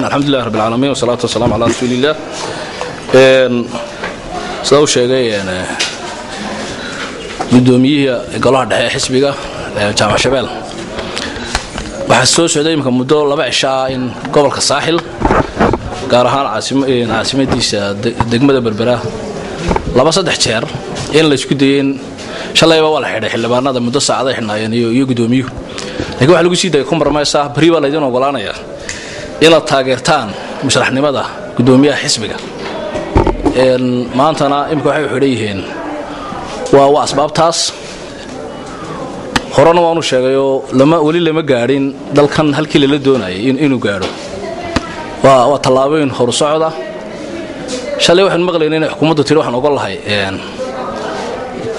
Alxamdulilah rabbi alcaalamiin, wasalaatu wasalaamu calaa rasuuliillah. Sida uu sheegay guddoomiyihii golaha dhexe ee xisbiga, Jaamac Shabeel, waxaa soo socday iminka muddo 2 cisho ah in gobolka Saaxil, gaar ahaan caasimadiisa degmada Berbera, 2 3 jeer in la isku dayay. In shalayba waa la xidhay xildhibaanada, muddo saacaday xidhnaayeen iyo guddoomiyuhu, lakiin waxa lagu sii dayay compromise ah: beri baa laydin ogolaanaya inaad taageertaan musharaxnimada guddoomiyaha xisbiga. Maantana imika waxay xidhan yihiin waa asbaabtaas. Horena waanu sheegayoo weli lama gaadhin dalkan halkii lala doonayay inuu gaadho. Waa tallaabooyin horu socda. Shalay waxaanu maqlayna inay xukuumaddu tiri waxaan ogol lahay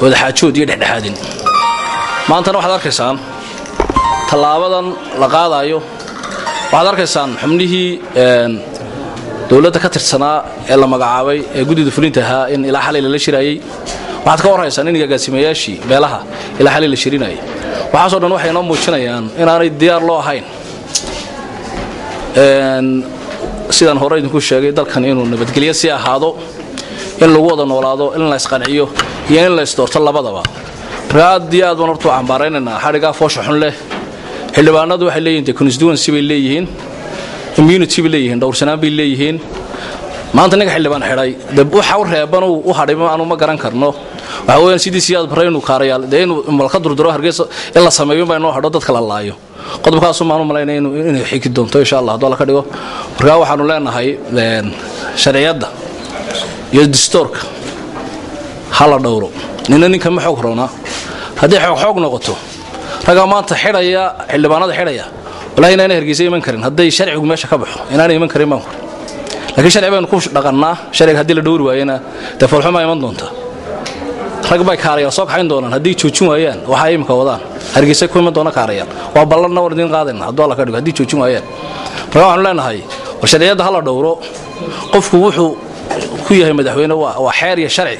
wadaxaajood iyo dhexdhexaadin. Maantana waxaad arkaysaan tallaabadan la qaadaayo. Waxaad arkaysaan xubnihii dowladda ka tirsanaa ee la magacaabay ee guddida fulinta ahaa in ilaa xalay lala shiraayey. Waxaad ka warhaysaan in agaasimayaashii beelaha ilaa xalay la shirinayay. Waxaasoo dhan waxay inoo muujinayaan inaanay diyaar loo ahayn, sidaan hore idinku sheegay, dalkan inuu nabadgelyo sii ahaado, in lagu wada noolaado, in la isqanciyo iyo in la isdoorto labadaba. Marka aad iyo aad baan horta u cambaaraynaynaa xadhigaa foosha xun leh. Xildhibaanadu waxay leeyihin de constituency bay leeyihiin, immunity bay leeyihiin, dhowrsanaan bay leeyihiin. Maanta ninka xildhibaan xidhay de waxa u reeban u hadhay aanu ma garan karno. Waxa weeyaan sidii Siyaad Barre inuu kaarayaal dee inuu malka durduro Hargeysa in la sameeyo baa inoo hadho, dadka la laayo. Qodobkaasu maanu malaynaya inay xigi doonto, insha Allah, hadduu Alla ka dhigo. Marka waxaanu leenahay sharciyadda iyo distoorka ha la dhowro. Nina ninka ma xoog roona. Haddii xoog xoog noqoto, raggaa maanta xidhaya, xildhibaanada xidhaya, wallahi inaanay Hargeysa iman karin. Hadday sharcigu meesha ka baxo, inaanay iman karin baan kuri. Laakiin sharci baynu ku dhaqannaa. Sharciga haddii la dhowri waayena, dee foolxumaa iman doonta. Rag bay kaarayaal soo kaxayn doonaan haddii joojin waayaan. Waxaa imika wadaan Hargeysa ku iman doona kaarayaal. Waa ballanna war idiin qaadayna hadduu Alla ka dhigo haddii joojin waayaan. Marka waxaanu leenahay, war sharciyadda ha la dhowro. Qofku wuxuu ku yahay madaxweyne waa xeer iyo sharci.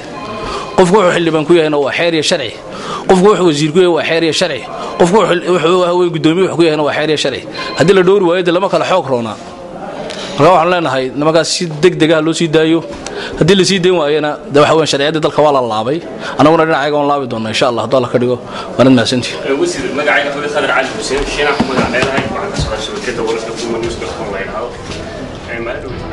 Qofku wuxuu xildhibaan ku yahayna waa xeer iyo sharci. Qofku wuxuu wasiir ku yahay waa xeer iyo sharci. Qofku wuxuu haween gudoomiye wuxuu ku yahayna waa xeer iyo sharci. Haddii la dhowri waayo, dee lama kala xoog roonaa. Marka waxaanu leenahay nimankaas si deg deg ah loo sii daayo. Haddii la sii dayn waayana, de waxa weyan sharciyaddii dalka waa la laabay. Annaguna dhinacayga waan laabi doonaa, insha Allah, hadduu Alla ka dhigo. Waanad mahadsantihin. Wasiir, magacayga Hore Khadar Cali Xuseen Shiinax ku magac leedahay, waxaan ka socdaa shabakada wararka kumanews.com la yidhaahdo. Maalin